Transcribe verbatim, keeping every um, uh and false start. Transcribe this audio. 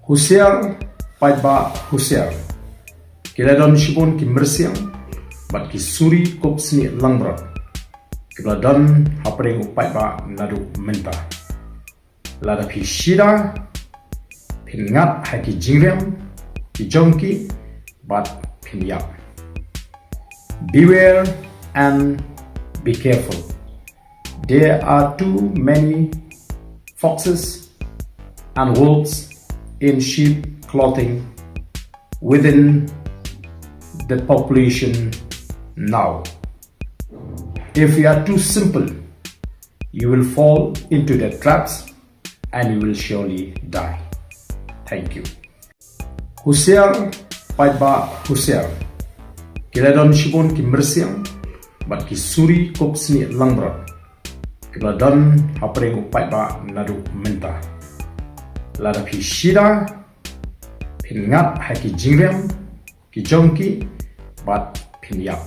Husiar, paidbah husiar. Ki la don shibun ki myrsiang bad ki suri kup snieh langbrot kiba la don hapdeng u paidbah naduh mynta. Lada phi shida, phin ngat ha ki jingriam ki jong ki bad phin ïap. Beware and be careful. There are too many foxes and wolves in sheep clothing within the population now. If you are too simple, you will fall into their traps and you will surely die. Thank you. Husiar, paidbah husiar. Ki la don shibun ki myrsiang bad ki suri kup snieh langbrot kiba la don hapdeng u paidbah naduh mynta. Lada phi shida, phin ngat ha ki jingriam ki jong ki bad phin ïap.